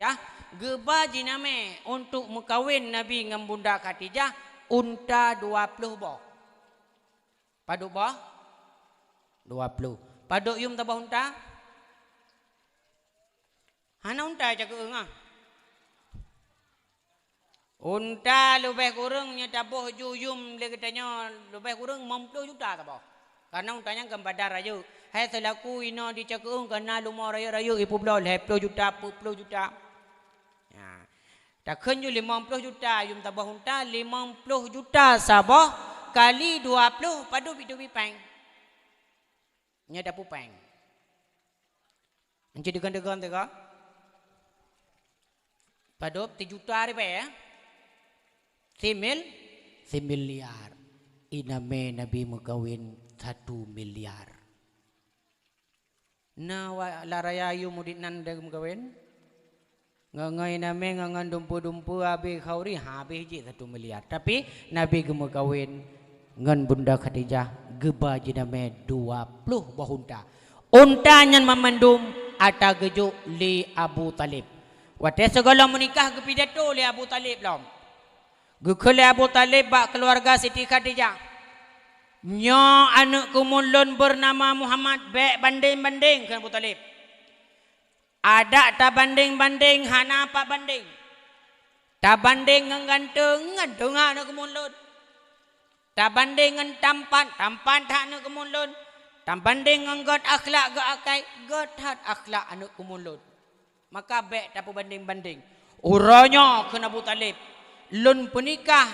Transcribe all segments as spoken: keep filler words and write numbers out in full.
Khadijah, geuba jinamé untuk meukawen Nabi ngon Bunda Khadijah unta dua ploh boh. Padub boh? Dua ploh. Padub yum saboh unta? Hana unta cakeueng ah. Unta leubeh kureueng nyoe taboh ju yum lé geutanyoe leubeh kureueng limong ploh juta taboh. Karena unta nyan kan badar rayeuk. Hai seulaku inoe di cakeueng kana lumoe rayeuk-rayeuk ipeubloe lhèe ploh juta, peuet ploh juta. Nah, takheun ju limong ploh juta yum taboh unta, limong ploh juta saboh kali dua ploh padub itu bipeng. Nyoe dapupeng. Anci degan-degan teuka. Padub tijuta ribèe ya. Simil, similiar. Inamé Nabi meukawen satu miliar. Na wa la raya yum udeb nan deuh meukawen? Ngon-ngon inamé ngon-ngon dumpeue-dumpeue habéh khauri, habéh jih satu miliar. Tapi Nabi geumeukawen ngon Bunda Khadijah geuba jinamé dua ploh boh unta. Unta nyan mamandum ata geujok lé Abu Thalib. Watèe sigohlom meunikah geupidato lé Abu Thalib lom. Geukheun lé Abu Thalib bak keuluwarga Siti Khadijah, "Nyoe aneuk keumuen lôn beunama Muhammad, bèk bandeng-bandeng," kheun Abu Thalib. "Adak tabandeng-bandeng hana pat bandeng. Tabandeng ngon ganteng, ganteng that aneuk keumuen lôn. Tabandeng ngon tampan, tampan that aneuk keumuen lôn. Tabandeng ngon gèt akhlak, gèt akai, gèt that akhlak aneuk keumuen lôn. Maka bèk tapeubandeng-bandeng. Uroe nyoe," kheun Abu Thalib, "lôn peunikah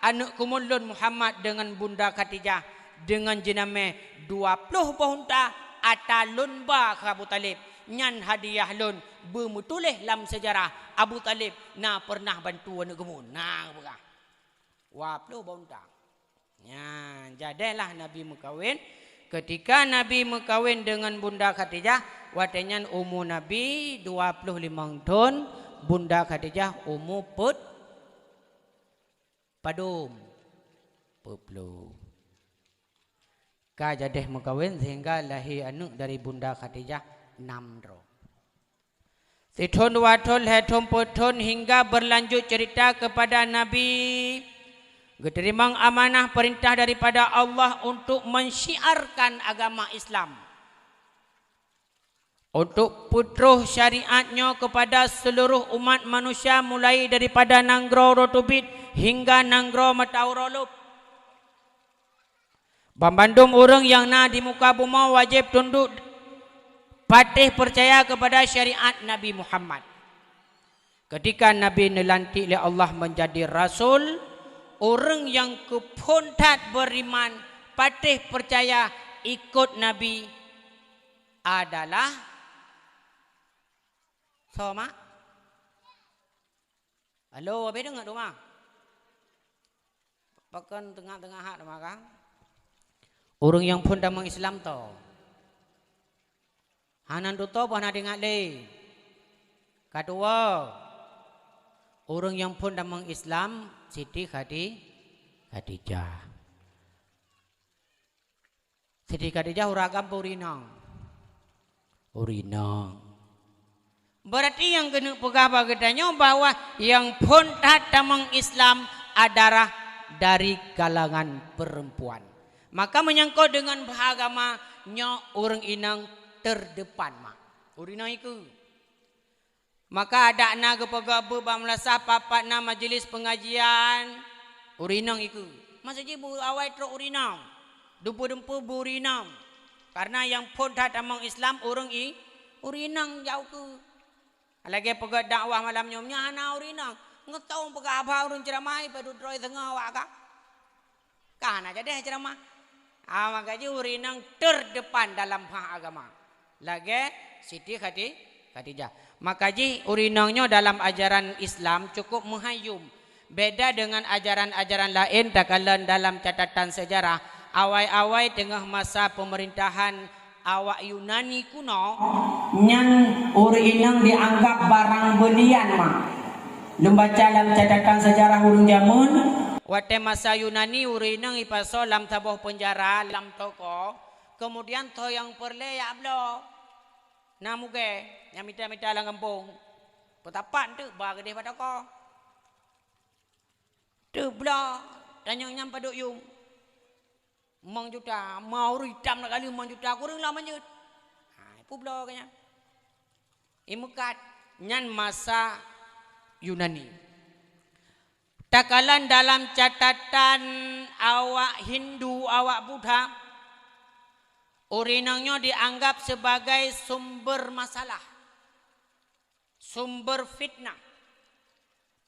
aneuk keumuen lôn Muhammad deungon Bunda Khadijah deungon jinamé dua ploh boh unta ata lôn ba," kheun Abu Thalib. "Nyan hadiah lôn beumeutuléh lam seujarah Abu Thalib na peureunah bantu aneuk keumuen." Na geupeugah. Dua ploh boh unta. Nyan, jadèhlah Nabi meukawen. Keutika Nabi meukawen deungon Bunda Khadijah, watèe nyan umu Nabi dua ploh limong thon, Bunda Khadijah umu peuet padum? Peuet ploh. Ka jadèh meukawen sehingga lahé aneuk dari Bunda Khadijah nam droe. Sithon, dua thon, lhèe thon, peuet thon, hingga berlanjut cerita kepada Nabi geuteurimong amanah peurintah daripada Allah untuk mensyiarkan agama Islam, untuk peutroh syariat nyoe kepada seluruh umat manusia mulai daripada nanggroe uroe teubiet hingga nanggroe mata uroe lôb. Banmandum ureuëng nyang na di muka bumoe wajéb tunduk patéh peucaya keupada syariat Nabi Muhammad. Keutika Nabi neulantik lé Allah meunjadi rasul, ureuëng nyang keuphon that beuriman patéh peucaya ikot Nabi adalah soe, mak? Halo, abéh deungoe teuma? Pakon teungoh-teungoh that teuma kah? Ureuëng nyang phon tamong Islam toh? Hana tutoe bah na teuingat lé. Ka tuwoe, ureuëng nyang phon tamong Islam Siti Khadi-, Khadijah. Siti Khadijah ureuëng agam peu ureuëng inong? Ureuëng inong. Berarti nyang keuneuk peugah bak geutanyoe bahwa nyang phon that tamong Islam adalah dari kalangan perempuan. Maka menyangkut dengan bahagama, nyoe ureuëng inong terdepan, mak. Ureuëng inong ikeue. Maka adak na geupeugah beuet bak meulasah pat-pat na majelis pengajian, ureuëng inong ikeue. Masa jih beuet awai trok ureuëng inong, dumpeue-dumpeue beuet ureuëng inong. Karena nyang phon that tamong Islam ureuëng i-, ureuëng inong jauh keue. Lagée peugah dakwah malam nyoe, nyan hana ureuëng inong. Ngeutong peugah haba ureuëng ceuramah, ipadub droe teungoh awak ka. Ka hana jadeh ceuramah. Ah, maka jih ureuëng inong terdepan dalam hak agama. Lagée Siti Khadi-, Khadijah. Maka jih ureuëng inong nyoe dalam ajaran Islam cukup meuhai yum. Beda dengan ajaran-ajaran laén takalon dalam catatan sejarah, awai-awai teungoh masa pemerintahan awak Yunani kuno, nyan ureuëng inong dianggap barang beulian, mak. Lôn baca lam catatan sejarah ureuëng jameun. Watée masa Yunani, ureuëng inong ipasoe lam saboh peunjara, lam toko, kemudian toh nyang peureulée jak bloe. Na mugée, nyang mita-mita lam gampông. Kota pat teuk ba keudeh bak toko. Teubloe, tanyong nyan padub yum. Limong juta, ma ureueng itam na kali limong juta, kureueng lah manjeuet. Ha, peubloe ka nyan. Imeukat, nyan masa Yunani. Takalon dalam catatan awak Hindu, awak Buddha, ureueng inong nyoe dianggap sebagai sumber masalah, sumber fitnah.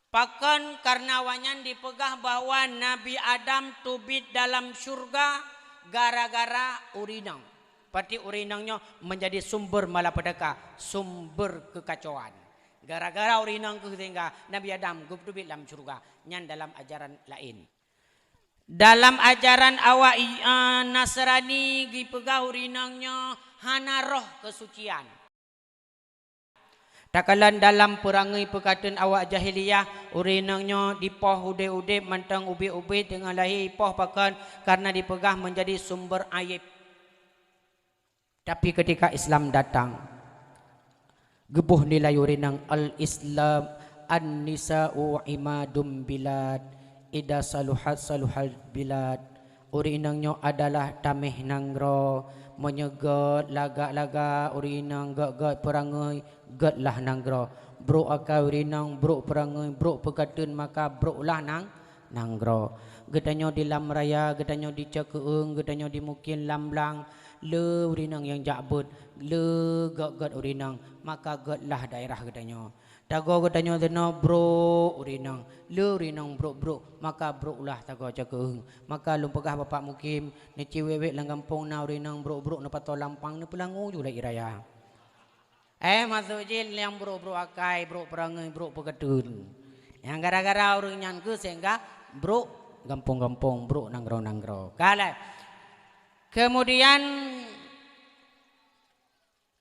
Pakon? Kareuna awaknyan dipeugah bahwa Nabi Adam teubiet dalam syurga gara-gara ureueng inong. Berarti ureueng inong nyoe menjadi sumber malapetaka, sumber kekacauan. Gara-gara ureueng inong kheueh sehingga Nabi Adam geuteubiet lam syurga. Nyan dalam ajaran laén. Dalam ajaran awak i-, eh, Nasrani, jipeugah ureueng inong nyoe hana roh keusucian. Takalon dalam peurangui peukateun awak jahiliyah, ureueng inong nyoe dipoh udeb-udeb mantong ubit-ubit teungoh lahé, ipoh pakon? Kareuna dipeugah menjadi sumber aib. Tapi ketika Islam datang, geuboh nilai ureueng inong, "Al-Islam, an-nisa'u imadum bilad, idza saluhat, saluhal bilad." Ureueng inong nyoe adalah taméh nanggroe. Meunyoe gét lagak-lagak ureueng inong, gét-gét peurangui, gét lah nanggroe. Brok akai ureueng inong, brok peurangui, brok peukateun, maka brok lah nang-, nanggroe. Geutanyoe di lam raya, geutanyoe di cakeueng, geutanyoe di mukim lam blang, le ureueng inong nyang jak beuet, le gét-gét ureueng inong, maka gét lah daerah geutanyoe. Tagoe geutanyoe teunoe brok ureueng inong, le ureueng inong brok-brok, maka brok lah tagoe cakeueng. Maka lôn peugah Bapak Mukim, neuci wék-wék lam gampông na ureueng inong brok-brok, neupatoe lampang, neupeulangue ju lé raya. Eh, masôk jih nyang brok-brok akai, brok peurangui, brok peukateun. Nyang gara-gara ureueng nyan kheueh sehingga brok gampông-gampông, brok nanggroe-nanggroe. Ka lheueh. Kemudian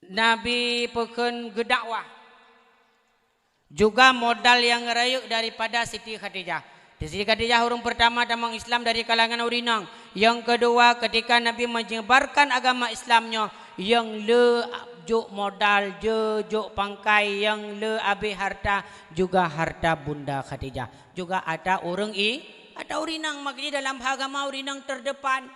Nabi peukheun geudakwah. Juga modal nyang rayeuk daripada Siti Khadijah. Di Siti Khadijah ureueng peurtama tamong Islam dari kalangan ureueng inong. Nyang keudua, ketika Nabi menyebarkan agama Islam nyoe, nyang le jok modal, je jok pangkai, nyang le abéh harta, juga harta Bunda Khadijah. Juga ata ureueng i-, ata ureueng inong, maka jih dalam agama ureueng inong terdepan.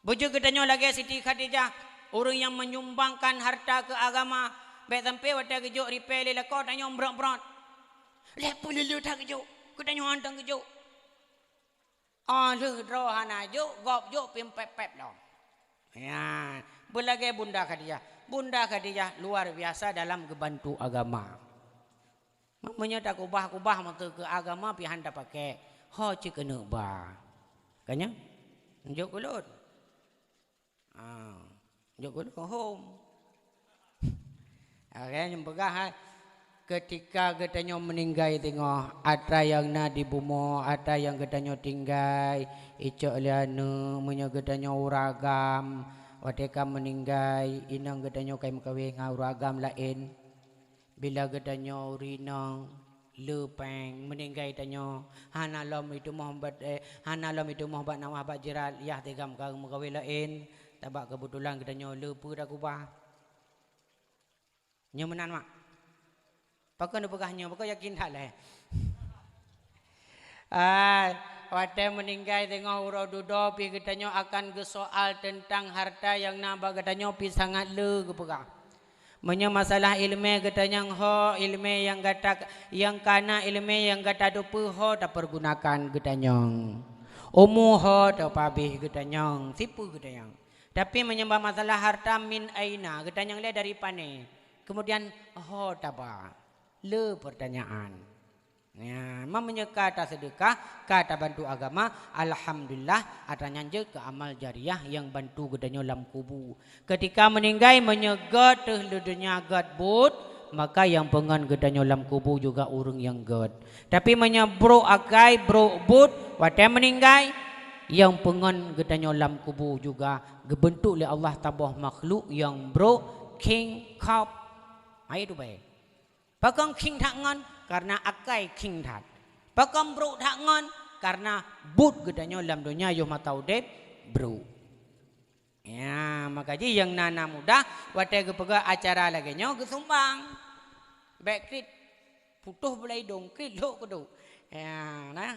Beujeuet geutanyoe lagée Siti Khadijah, ureueng nyang menyumbangkan harta keu agama, bék sampoe watée geujok ripée lé lakoe tanyoe brot-brot. Lé peue lé-lé that geujok, geutanyoe hana geujok. Oh, lheueh droe hana jok, gob jok pih pép-pép lom. Ya, beulagée Bunda Khadijah. Bunda Khadijah luar biasa dalam geubantu agama. Meunyoe takubah-kubah meukeue keu agama pih hana tapakék, ho cit keuneuk ba. Ka nyan? Jok keu lôn. Ah, jok keu lôn hom. Oke, nyang peugah, hai, keutika geutanyoe meuninggai teungoh, atra nyang na di bumoe, atra nyang geutanyoe tinggai, icok lé aneuk, meunyoe geutanyoe ureueng agam, watée ka meuninggai, inong geutanyoe ka meukawen ngon ureueng agam laén. Bila geutanyoe ureueng inong le péng, meuninggai tanyoe, hana lom jiteumoh bak, eh, hana lom jiteumoh bak nawah bak jirat, yah teuga meukawen laén, sabab keubeutulan geutanyoe le peue takubah. Nyoe meunan, mak. Pakon neupeugah nyoe, pakon yakin that lé. Ai, watée meuninggai teungoh uroe dudoe pih geutanyoe akan geusoal teuntang harta nyang na bak geutanyoe pih sangat le geupeugah. Meunyoe masalah iéleumé geutanyoe ho, iéleumé nyang gata, nyang ka na iéleumé nyang gata teupeue ho tapeurgunakan geutanyoe. Umu ho tapeuhabéh geutanyoe, sipeue geutanyoe. Tapi meunyoe bak masalah harta min aina, geutanyoe lé dari pané. Kemudian ho taba. Le peurtanyaan. Ya, ma meunyoe ka taseudeukah, ka tabantu agama, alhamdulillah, atra nyan jeuet keu amal jariah nyang bantu geutanyoe lam kubu. Keutika meuninggai, meunyoe gét teuh le donya gét buet, maka nyang peungon geutanyoe lam kubu juga ureueng nyang gét. Tapi meunyoe brok akai, brok buet, watée meuninggai, nyang peungon geutanyoe lam kubu juga geubeuntuk lé Allah taboh makhluk nyang brok, khieng, khab. Hai tu bae. Pakon khieng that ngon? Kareuna akai khieng that. Pakon brok that ngon? Kareuna buet geutanyoe lam donya yoh masa udeb brok. Ya, maka jih nyang na, na mudah watée geupeugah acara lagée nyoe geusumbang. Bèk kriet, putôh bola idông, kriet lhôk keuduek. Ya, nah.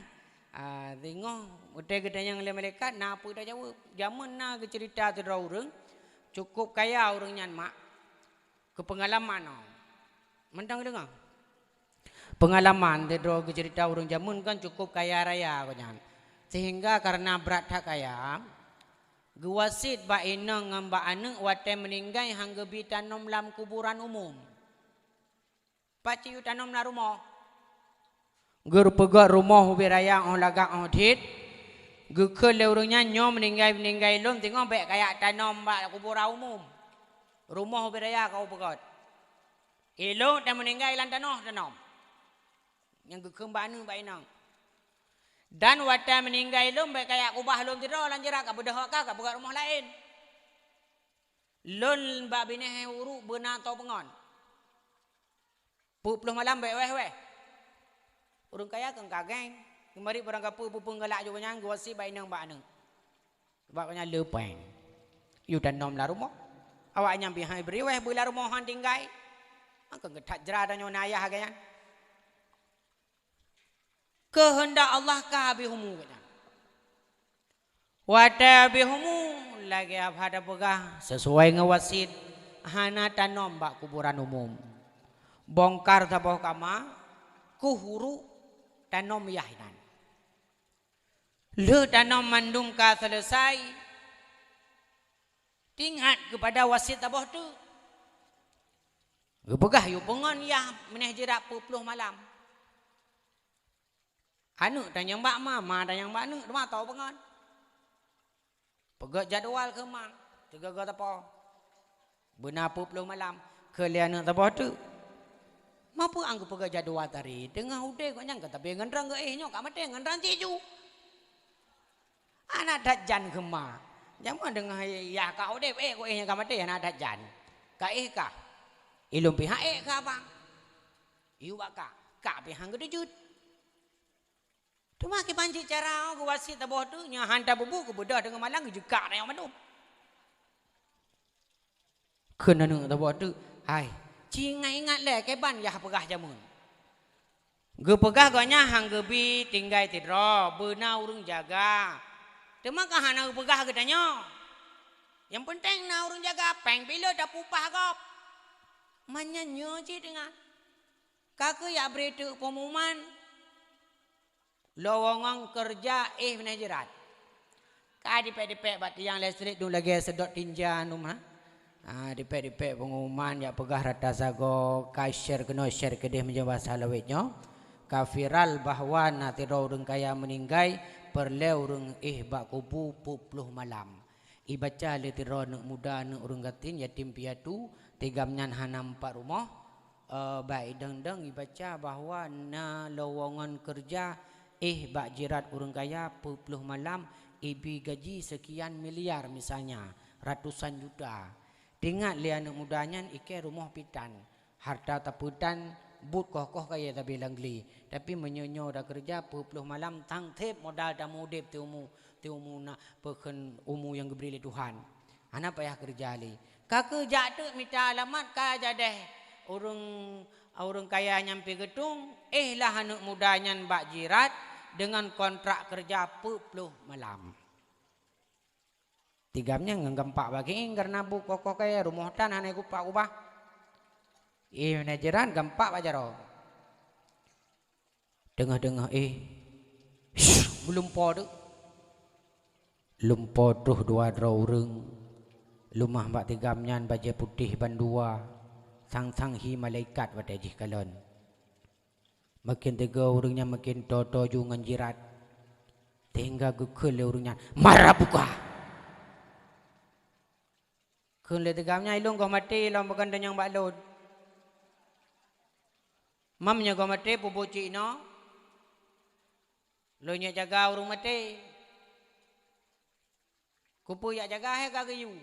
Ah, teungoh watèe geutanyong lé malaikat, na peue tajaweueb. Jameun na geuceurita sidroe ureueng, cukôp kaya ureueng nyan, mak. Keu peungalaman, oh. Mantong deungoe. Peungalaman sidroe geuceurita ureueng jameun kan cukôp kaya raya gobnyan. Sehingga kareuna brat that kaya, geuwasiet bak inong ngon bak aneuk watèe meuninggai han geubi tanom lam kuburan umum. Pat cit yue tanom lam rumoh. Geupeugöt rumoh ubé raya 'oh lagak 'oh dhit. Geukheun lé ureueng nyan, "Nyoe meuninggai-meuninggai lôn, teungoh bèk kajak tanom bak kuburan umum. Rumoh ubé raya ka upeugöt. Ilôn watèe meuninggai lam tanoh tanom." Nyang geukheun bak aneuk bak inong. "Dan watèe meuninggai lôn, bèk kajak kubah lôn sidroe lam jrat, kabeudôh ka, kapeugöt rumoh laén. Lôn bak binéh uruek beuna toe peungon. Peuet ploh malam bèk wéh-wéh." Ureueng kaya keu kagèng, geumarit barang kapeue, peue-peue galak jih nyan geuwasiet bak inong bak aneuk. Sabab nyan le péng. Yue tanom lam rumoh. Awaknyan pih han bri wéh beu lam rumoh han tinggai. Maka geuthat jra tanyoe na ayah lagèe nyan. Keuheundak Allah ka habéh umu gobnyan. Watèe habéh umu, lagèe Abah tapeugah, sesuai ngon wasiet, hana tanom bak kuburan umum. Bongkar saboh kama, kueh uruek, tanom yah inan. Lheueh tanom mandum ka seuleusai, teuingat keupada wasiet saboh teuk. Geupeugah yue peungon yah binéh jrat peuet ploh malam. Aneuk tanyong bak ma, ma tanyong bak aneuk, teuma toe peungon. Peugöt jadwal keu ma, sigoe-goe sapo. Beuna peuet ploh malam, kheun lé aneuk saboh teuk. "Ma peue han geupeugöt jadwal tadi, teungoh udeb gobnyan ka tabi ngon droe geuéh, nyoe ka maté ngon droe cit ju." Hana that jan keu ma. Jameun teungoh yah ka udeb, ék geuéh nyan ka maté, hana that jan. Ka éh kah? Ilôn pih han ék keu abang. Yue bak kah, kah pih han geuteujeuet. Teuma kiban cit cara geuwasiet saboh teuk, nyan han tabubuet, geubeudôh teungoh malam, geujeukak nyan mandum. Kheun aneuk saboh teuk, "Hai, ci ingat-ingat lé, kiban yah peugah jameun." Geupeugah gobnyan han geubi tinggai sidroe, beuna ureueng jaga. Teuma ka hana geupeugah geutanyoe. Nyang peunteng na ureueng jaga, péng pih le tapeuupah gob. Manyang nyoe cit teungoh. Ka keuh jak bri teuk peungumuman. Lowongan keureuja éh binéh jrat. Ka dipék-dipék bak tiang listrik dum lagèe seudot tinja dum, ha. Ha, dipék-dipék peungumuman jak peugah rata sagoe, ka share keunoe share keudeh meunyoe basa lawét nyoe. Ka viral bahwa na sidroe ureueng kaya meuninggai, peureulèe ureueng éh bak kubu peuet ploh malam. Ibaca lé sidroe aneuk muda, aneuk ureueng gasien, yatim piatu, tigam nyan hana meupat rumoh, eh, bak idong-dong ibaca bahwa na lowongan keureuja éh bak jrat ureueng kaya peuet ploh malam, ibi gaji sekian miliar misalnya, ratusan juta. Teuingat lé aneuk muda nyan, ikei rumoh pih tan. Harta tapeutan, buet koh-koh kayèe tabri lam gle. Tapi meunyoe nyoe takeureuja peuet ploh malam, tang sép modal tamu udép siumu, siumu na peukheun umu nyang geubri lé Tuhan. Hana payah keureuja lé. Ka keuh jak teuk mita alamat, ka jadèh ureueng, ureueng kaya nyan pih geutung, éh lah aneuk muda nyan bak jrat deungon kontrak keureuja peuet ploh malam. Tigam nyan ngon gampak bak keuieng kareuna buet koh-koh kayèe, rumoh tan hana geupak ubah. Éh, binéh jrat gampak bak jaroe. Teungoh-teungoh éh, shh, meulumpo teuk. Lumpo troh dua droe ureueng, leumah bak tigam nyan bajèe putéh bandua, sang-sang hi malaikat watèe jih kalon. Makin teuga ureueng nyan makin toe-toe ju ngon jirat, sehingga geukheun lé ureueng nyan, "Man rabbuka!" Kheun lé tigam nyan, "Ilôn goh maté lom, pakon tanyong bak lôn. Man meunyoe goh maté, peubuet cit inoe, lôn jak jaga ureueng maté." "Keupeue jak jaga, hai ka geuyue?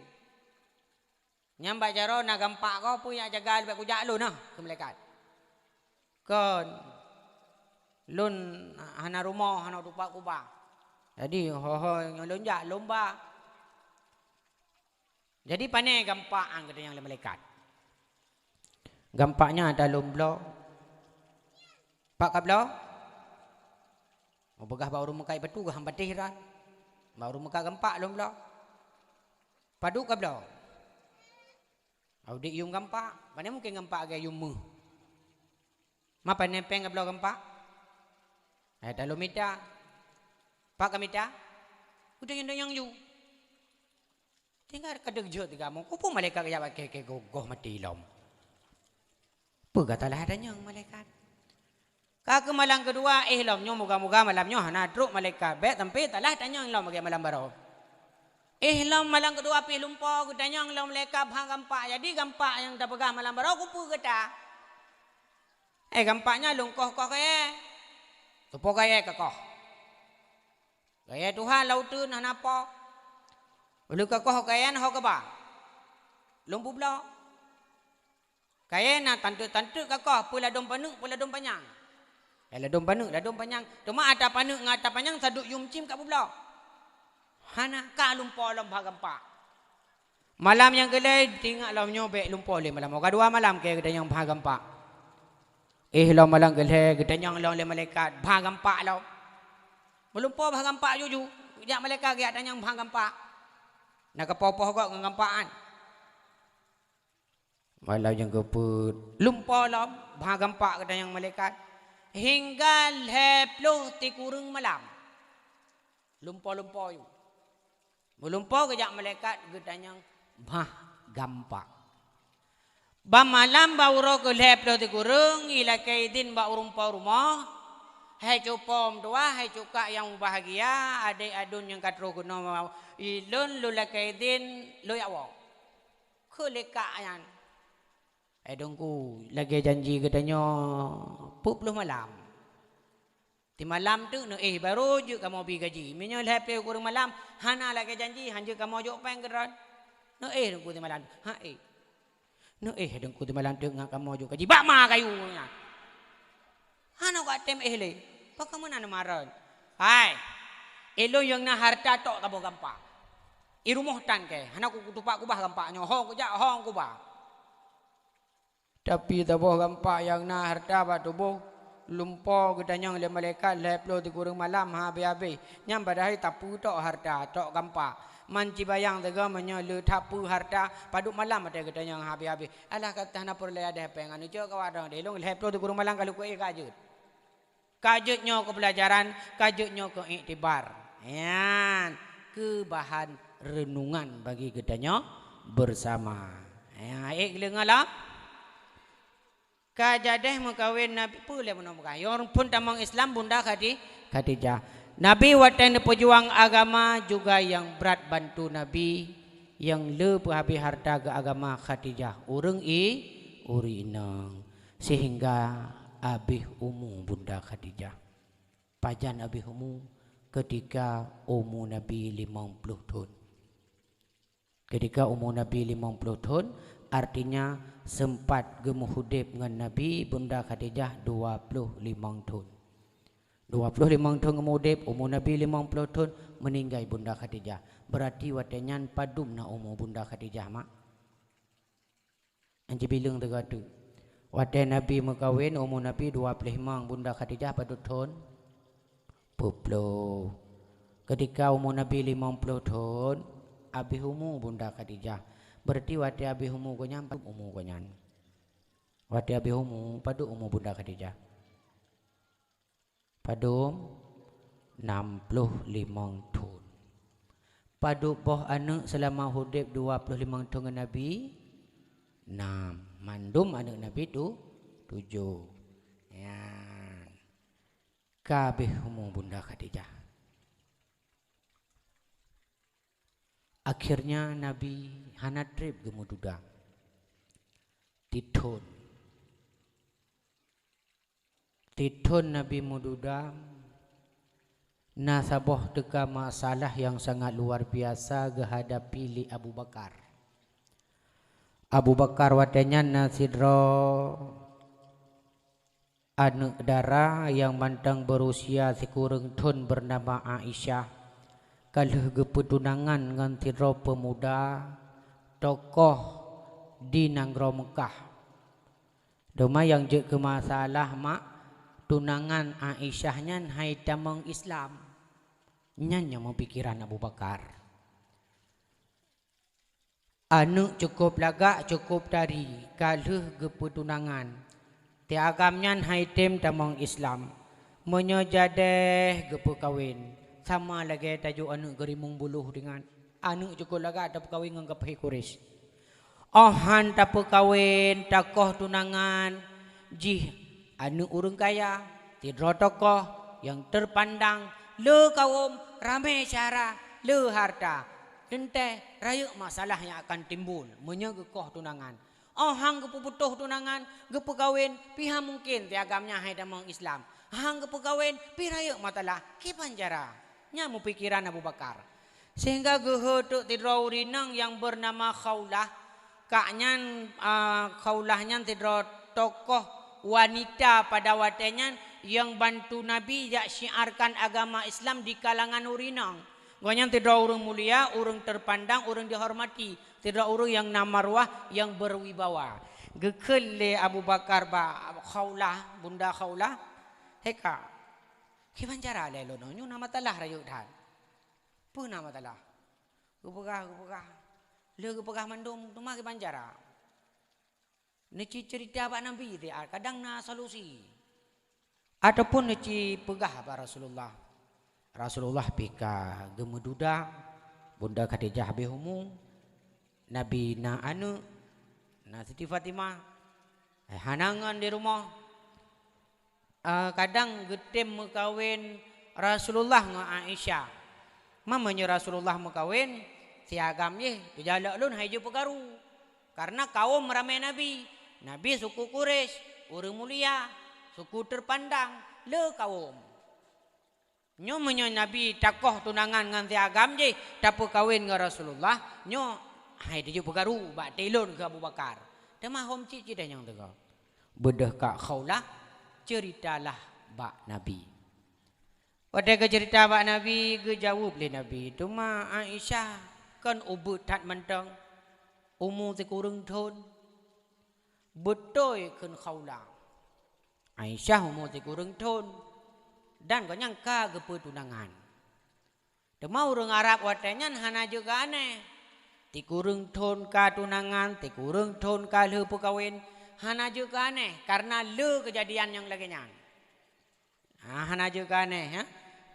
Nyan bak jaroe na gampak goh, peue jak jaga, leubèh kujak lôn nah," kheun malaikat. "Kon, lôn hana rumoh, hana teumpat kubah. Jadi, ho-ho nyoe lôn jak, lôn ba." Jadi, pané gampak nyan geutanyong lé malaikat. Gampak nyan ata lôn bloe. Pat kabloe? Mupeugah bak ureuëng meukat batu geuham patéh ran. Bak ureuëng meukat gampak lôn bloe. Padub kabloe? Audit yuem gampak. Pane mungken gampak lagée yuem méuh. Ma pane péng kabloe gampak? Hai, ata lôn mita. Pat kamita? Udeb nyang danyang ju. Tinggai ka deuk jeuet tiga mo, kupu malaikat geujak bak kèe-kèe goh-goh maté lom. Peue gata lah tanyong malaikat? Ka keu malam keudua, éh lom nyoe, moga-moga malam nyoe hana trok malaikat bèk sampai talah tanyong lom bak malam baroe. Éh lom malam keudua pih lumpo geutanyong lom malaikat bak gampak. Jadi gampak nyang tapeugah malam baroe kupu gata? Eh, gampak nyan lôn koh-koh kayèe. Tupo kayèe kakoh. Kayèe tuha lam uteuen hana po. Ulôn kakoh kayèe nyan ho keuba. Lôn peubloe. Kayèe na tanteuk-tanteuk kakoh, peue ladôm paneuk, peue ladôm panyang. Eh, ladôm paneuk, ladôm panyang. Teuma ata paneuk ngon ata panyang saduek yuem cim ka peubloe. Hana ka lumpo lom bak gampak. Malam nyang keu lhèe, teuingat lom nyoe bèk lumpo lé malam. Ka dua malam kayèe geutanyong bak gampak. Éh lom malam keu lhèe, geutanyong lom lé malaikat bak gampak lom. Meulumpo bak gampak juju, jak malaikat geujak tanyong bak gampak. Na kapoh-poh gob ngon gampak nyan. Malam nyang keupeuet, lumpo lom bak gampak geutanyong malaikat. Hingga lhèe ploh sikureueng malam. Lumpo-lumpo yu. Meulumpo geujak malaikat geutanyong bak gampak. Bak malam bak uroe keu lhèe ploh sikureueng, ilakèe idin bak ureueng po rumoh, hai cupo meutuwah, hai cukak nyang mubahgia, adék aduen nyang ka troh keunoe, ilôn lôn lakèe idin lôn jak woe. Kheun lé kak nyan, "Hai Teungku, lagèe janji geutanyoe peuet ploh malam." Simalam teuk neuéh, barô jeuet kamoe bi gaji. Meunyoe lhèe ploh sikureueng malam hana lagèe janji, han jeuet kamoe jok péng keudroe. Neuéh Teungku simalam, han éh. Neuéh Teungku simalam teuk ngon kamoe jok gaji. Bak ma kayèe nyan. Hana ka tem éh lé. Pakon meunan neumarot? Hai, ilôn nyang na hareuta tok saboh gampak. I rumoh tan kèe, hana ku-, kutupat kubah gampak nyoe. Ho kujak, ho kuba. Tapi saboh gampak nyang na hareuta bak tuboh, lumpo geutanyong lé malaikat lhèe ploh sikureueng malam han habéh-habéh. Nyan padahai sapeue tok hareuta, tok gampak. Man cibayang sigoe meunyoe le sapeue hareuta, padub malam watèe geutanyong han habéh-habéh. Alah ka hana peureulèe adèe péng, aneuk cok kawa dong deh, lôn lhèe ploh sikureueng malam ka lôn kuéh ka jeuet. Ka jeuet nyoe keu peulajaran, ka jeuet nyoe keu iktibar. Nyan, keu bahan reunungan bagi geutanyoe beusama. Ya, ék leueng alam. Ka jadeh meukawen Nabi, peue lé meunoe meukawen? Phôn tamong Islam Bunda Khadi-, Khadijah. Nabi watèe neupeujuang agama juga nyang brat bantu Nabi, nyang le peuhabéh hareuta keu agama Khadijah, ureueng i-, ureueng inong. Sehingga abéh umu Bunda Khadijah. Pajan abéh umu? Ketika umu Nabi limong ploh thon. Ketika umu Nabi limong ploh thon, artinya sempat geumeuudép ngon Nabi Bunda Khadijah dua ploh limong thon. Dua ploh limong thon geumeuudép, umu Nabi limong ploh thon, meuninggai Bunda Khadijah. Berarti watèe nyan padum na umu Bunda Khadijah, mak? Nyan jibileueng teuga teuk. Watèe Nabi meukawen, umu Nabi dua ploh limong, Bunda Khadijah padub thon? Peuet ploh. Ketika umu Nabi limong ploh thon, abéh umu Bunda Khadijah. Berarti watèe abéh umu geuh nyan, padum umu geuh nyan? Watèe abéh umu, padum umu Bunda Khadijah? Padum? Nam ploh limong thon. Padub boh aneuk seulama udép dua ploh limong thon ngon Nabi? Nam. Mandum aneuk Nabi tu, tujoh. Nyan. Ka abéh umu Bunda Khadijah. Akhirnya Nabi hana trép geumeududa. Tithon. Tithon Nabi meududa, na saboh teuka masalah nyang sangat luar biasa geuhadapi lé Abu Bakar. Abu Bakar watèe nyan na sidroe aneuk dara nyang mantong beurusia sikureueng thon beunama Aisyah, ka lheueh geupeutunangan ngon sidroe peumuda tokoh di nanggroe Meukah. Teuma nyang jeuet keu masalah mak tunangan Aisyah nyan hai tamong Islam. Nyan nyang meupikeran Abu Bakar. Aneuëk cukôp lagak, cukôp tari, ka lheueh geupeutunangan. Ti agam nyan hai tem tamong Islam. Meunyoe jadeh geupeukawen, sama lagée tajok aneuëk geurimong buloh deungon aneuëk cukôp lagak tapeukawen ngon geuphé Quraisy. Óh han tapeukawen, takoh tunangan, jih aneuëk ureuëng kaya, sidroe tokoh nyang teupandang, le kawöm, ramé syara, le harta. Teuntée rayeuk masalah nyang akan timbul meunyoe geukoh tunangan. Óh han geupeuputôh tunangan, geupeukawen, pih han mungken ti agam nyan hai tamong Islam. Han geupeukawen, pih rayeuk masalah, kiban cara. Nyan meupikeran Abu Bakar. Sehingga geuheuteuk sidroe ureuëng inong nyang beunama Khaulah. Kak nyan, a, Khaulah nyan sidroe tokoh wanita pada watée nyan nyang bantu Nabi jak syiarkan agama Islam di kalangan ureuëng inong. Gobnyan sidroe ureuëng mulia, ureuëng teupandang, ureuëng dihormati, sidroe ureuëng nyang na marwah, nyang berwibawa. Geukheun lé Abu Bakar bak Khaulah, Bunda Khaulah, "Hei Kak, kiban cara lé lôn nyoe na masalah rayeuk that." "Peue na masalah?" Geupeugah, geupeugah. Lheueh geupeugah mandum, teuma kiban cara? Neuci ceurita bak Nabi, kadang na solusi. Ataupun neuci peugah bak Rasulullah. Rasulullah pih ka geumeududa, Bunda Khadijah habéh umu, Nabi na aneuëk, na Siti Fatimah, eh, hana ngon di rumoh. Eh, kadang geutem meukawen Rasulullah ngon Aisyah. Ma meunyoe Rasulullah meukawen, si agam jih, teujalok lôn hai jipeukaru. Karena kawöm ramé Nabi. Nabi suku Quraisy, ureuëng mulia, suku teupandang, le kawöm. Nyoe meunyoe Nabi takoh tunangan ngon si agam jih, tapeukawen ngon Rasulullah, nyoe hai teujeuet peukaru bak tilon keu Abu Bakar. Teuma hom cit cit nyang teuka. Beudôh Kak Khaulah, ceuritalah bak Nabi. Watée geuceurita bak Nabi, geujaweueb lé Nabi, "Teuma Aisyah kon ubeut that mantong, umu sikureueng thon." Beutôi kheun Khaulah, Aisyah umu sikureueng thon, dan gobnyan ka geupeutunangan. Teuma ureuëng Arab watée nyan hana jeuet keu aneh. Sikureueng thon ka tunangan, sikureueng thon ka lheueh peukawen, hana jeuet keu aneh, kareuna le keujadian nyang lagée nyan. Ah, hana jeuet keu aneh, ya.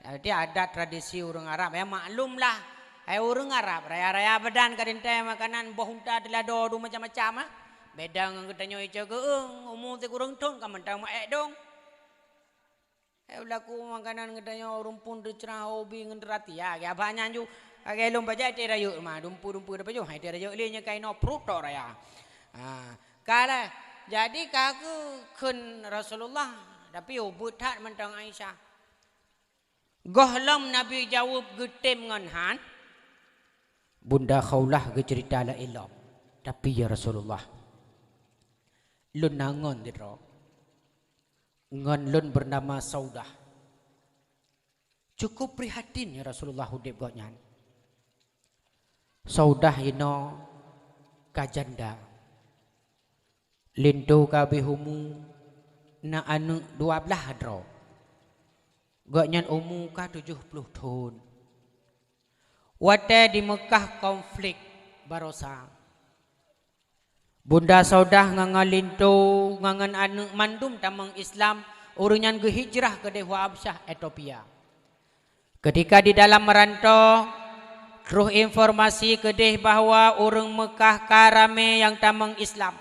Jadi adat tradisi ureuëng Arab, ya, maklumlah. Hai ureuëng Arab, raya-raya badan ka teuntée makanan boh unta teulado dum macam-macam, ah. Beda ngon geutanyoe ica geueung, umu sikureueng thon ka mantong meuék dong. Eh, beulaku makanan geutanyoe rumpun teucrah hobi ngon teurati. Ya, ya, banyak ju. Lagée lôn bajai teh rayeuk ma, dumpu-dumpu teupajoh, hai teh rayeuk lé nyoe kainoe prutok raya. Ha, ka lheueh. Jadi ka geukheun Rasulullah, tapi ubeut that mantong Aisyah. Gohlom Nabi jaweueb geutem ngon han, Bunda Khaulah geuceurita lagée lom. Tapi ya Rasulullah, lôn na ngon sidroe. Ngon lôn beunama Saudah. Cukup prihatin ya Rasulullah udeb gobnyan. Saudah inoe ka janda. Linto ka habéh umu, na aneuëk dua blaih droe. Gobnyan umu ka tujoh ploh thon. Watée di Meukah konflik baroesa, Bunda Saudah ngon, ngon linto ngon, ngon aneuëk mandum tamong Islam, ureuëng nyan geuhijrah keudeh u Habsyah, Ethiopia. Ketika di dalam merantau, troh informasi keudeh bahwa ureuëng Meukah ka ramé nyang tamong Islam.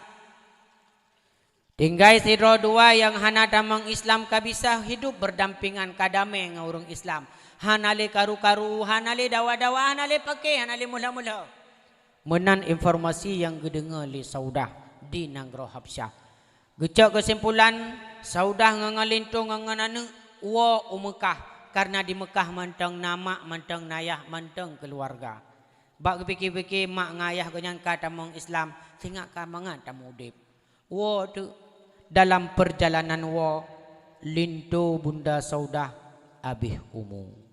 Tinggai sidroe dua nyang hana tamong Islam ka bisa hidup berdampingan, ka damé ngon ureuëng Islam. Hana lé karu-karu, hana lé dawa-dawa, hana lé paké, hana lé meuhla-meuhla. Meunan informasi nyang geudeungoe lé Saudah di nanggroe Habsyah. Geucok keusimpulan, Saudah ngon, ngon linto ngon, ngon aneuëk woe u Meukah, kareuna di Meukah mantong na mak, mantong na yah, mantong keuluwarga. Bak geupike-pike, mak ngon ayah gobnyan ka tamong Islam, singoh ka mangat tamong udeb. Woe teuk, dalam peurjalanan woe, linto Bunda Saudah habéh umu.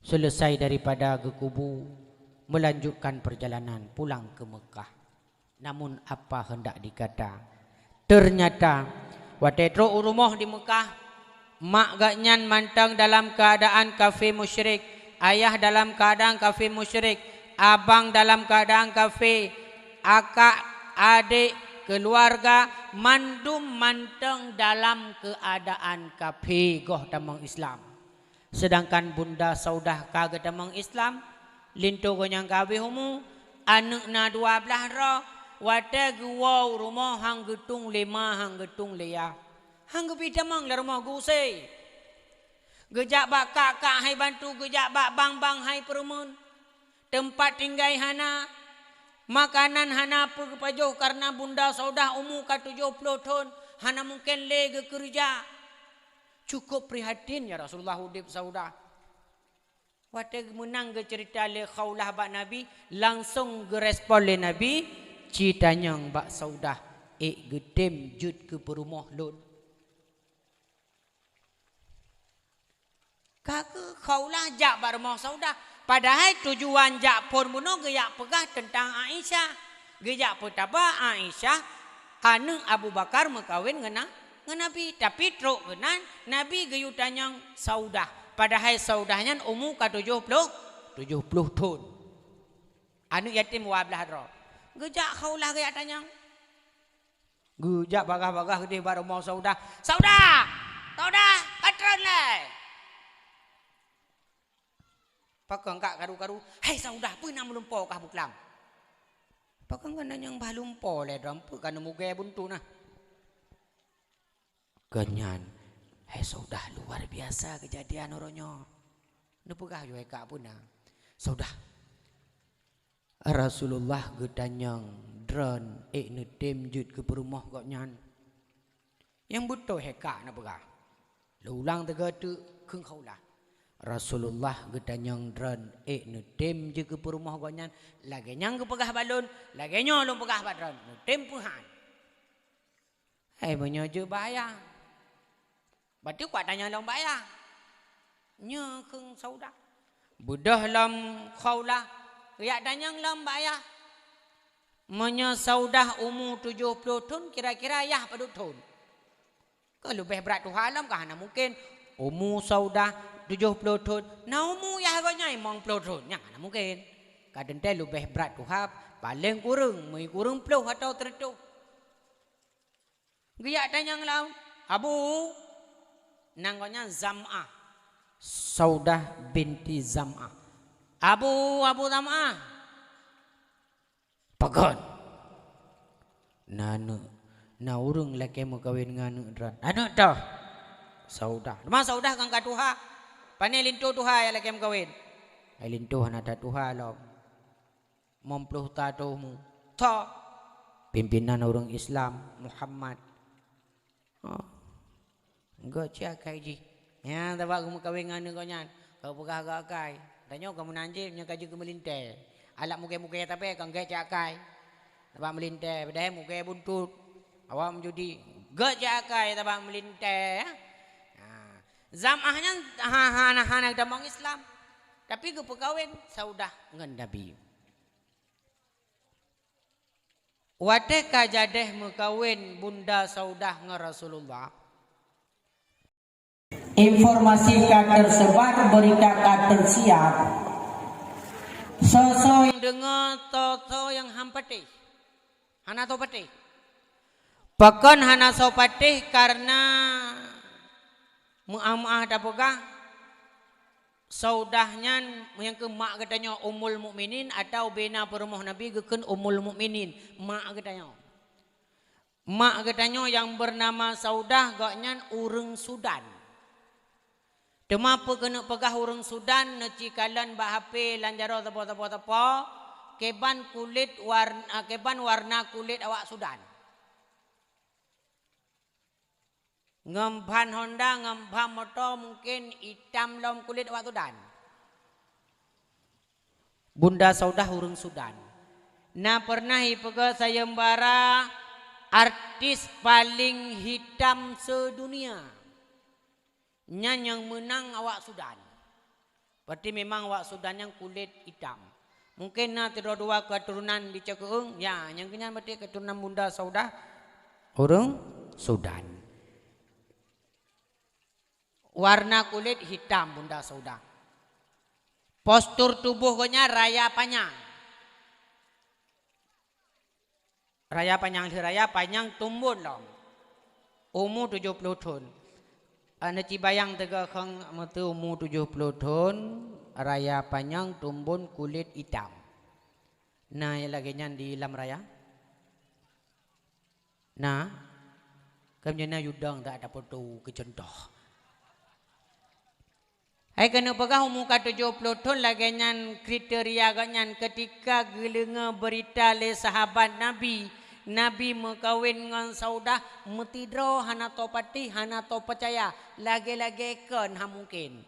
Selesai daripada geukubu, melanjutkan perjalanan pulang ke Mekah. Namun apa hendak dikata, Ternyata, watée trok u rumoh di Meukah, mak geuh nyan mantong dalam keuadaan kafé musyrik, ayah dalam keuadaan kafé musyrik, abang dalam keuadaan kafé, akak, adék, keuluwarga, mandum mantong dalam keuadaan kafé goh tamong Islam. Seudangkan Bunda Saudah ka geutamong Islam, linto geuh nyang ka habéh umu, aneuëk na dua blaih droe, watée geuwoe u rumoh han geutueng lé ma, han geutueng lé yah. Han geupih tamong lam rumoh, geuusé. Geujak bak kak-kak hai bantu, geujak bak bang-bang hai peureumeun. Teumpat tinggai hana, makanan hana peue geupajoh kareuna Bunda Saudah umu ka tujoh ploh thon, hana mungken lé geukeureuja. Cukup prihatin, ya Rasulullah, udeb Saudah. Watée meunan geuceurita lé Khaulah bak Nabi, langsong geurespon lé Nabi, "Ci tanyong bak Saudah, ék geutem jeuet keu peurumoh lôn." Ka kheueh Khaulah jak bak rumoh Saudah, padahai tujuan jak phon bunoe geujak peugah teuntang Aisyah. Geujak peutaba Aisyah, aneuëk Abu Bakar meukawen ngon na-, ngon Nabi. Tapi trok keunan, Nabi geuyue tanyong Saudah. Padahai Saudah nyan umu ka tujoh ploh, tujoh ploh thon. Aneuëk yatim dua blaih droe. Geujak Khaulah geujak tanyong. Geujak bagah-bagah geudeh bak rumoh Saudah. "Saudah! Saudah! Ka treun lé!" Pakon kak karu-karu, "Hai Saudah, peue na meulumpo kah buklam?" Pakon geuh nyan nyang bah lumpo lé droe, peue ka neumugée buntu na. Geuh nyan, "Hai Saudah, luar biasa keujadian uroe nyoe." Neupeugah yue kak peue na. "Saudah, Rasulullah geutanyong droen ék neutem jeuet keu peurumoh gobnyan." Nyang beutôi he kak neupeugah. Lôn ulang teuga teuk kheun Khaulah. "Rasulullah geutanyong droen ék neutem jeuet keu peurumoh gobnyan, lagée nyang geupeugah bak lôn, lagée nyoe lôn peugah bak droen, neutem peue han." "Hai, meunyoe jeuet bak ayah, berarti kuat tanyong lom bak ayah." Nyoe kheun Saudah. Beudôh lom Khaulah, geujak tanyong lom bak ayah. "Meunyoe Saudah umu tujoh ploh thon, kira-kira yah padub thon?" Ka leubeh brat tuha lom ka hana mungken. Umu Saudah tujoh ploh thon, na umu yah gobnyan limong ploh thon, nyan hana mungken. Ka teuntée leubeh brat tuha, paleng kureueng, meukureueng ploh atau teureutôh. Geujak tanyong lom, "Abu," nan gobnyan Zam'ah, Saudah binti Zam'ah. "Abu, Abu Zam'ah." "Pakon?" "Na aneuëk, na ureuëng lakée meukawen ngon aneuëk droen." "Aneuëk toh?" "Saudah." "Teuma Saudah kan ka tuha. Pane linto tuha nyang lakée meukawen?" "Hai linto hana that tuha lom. Limong ploh thon umu." "Toh?" "Pimpinan ureuëng Islam, Muhammad." "Oh, gét cit akai jih. Nyan tabak geumeukawen ngon aneuëk gobnyan, ka peugah gét akai. Tanyoe ka meunan jih, nyoe ka jeuet keu meulintée. Alat mugée-mugée tapi ka gét cit akai. Tabak meulintée, padahai mugée buntut. Awak meujudi, gét cit akai tabak meulintée." Ha. Zam'ah nyan ha-, hana, hana tamong Islam. Tapi geupeukawen Saudah ngon Nabi. Watée ka jadeh meukawen Bunda Saudah ngon Rasulullah, informasi ka tersebar, berita ka tersiar. Soe-soe nyang deungoe, soe-soe nyang han patéh. Hana soe patéh. Pakon hana soe patéh? Kareuna meu'ah-meu'ah tapeugah, Saudah nyan nyang keu mak geutanyoe Ummul Mukminin atau bina peurumoh Nabi geukheun Ummul Mukminin, mak geutanyoe. Mak geutanyoe nyang beunama Saudah, gobnyan ureuëng Sudan. Teuma peu keuneuk peugah ureuëng Sudan, neuci kalon bak H P lam jaroe sapo-sapo-sapo, kiban kulét warna, kiban warna kulét awak Sudan. Ngon ban honda, ngon ban moto, mungken itam lom kulét awak Sudan. Bunda Saudah ureuëng Sudan. Na pernah ipeugah sayembara artis paling hitam sedunia. Nyan nyang meunang awak Sudan. Berarti memang awak Sudan nyan kulét itam. Mungken na sidroe dua keuturonan di Cakeueng, ya, nyang keu nyan berarti keuturonan Bunda Saudah. Ureuëng Sudan. Warna kulit hitam Bunda Saudah. Postur tuboh geuh nyan raya panyang. Raya panyang lheueh raya panyang tumbon lom. Umu tujoh ploh thon. Ane cibayang teuga khong meuteu umu tujoh ploh thon, raya panyang tumbon kulit itam. Na nyang lagée nyan di lam raya? Na? Kam nyang na yudang tak ada foto keucuntoh. Hai keuneuk peugah umu ka tujoh ploh thon lagée nyan kriteria gobnyan keutika geuleunge beurita lé sahabat Nabi, Nabi meukawen ngon Saudah meutidroe hana toe patéh, hana toe peucaya, lagée-lagée kon hana mungken.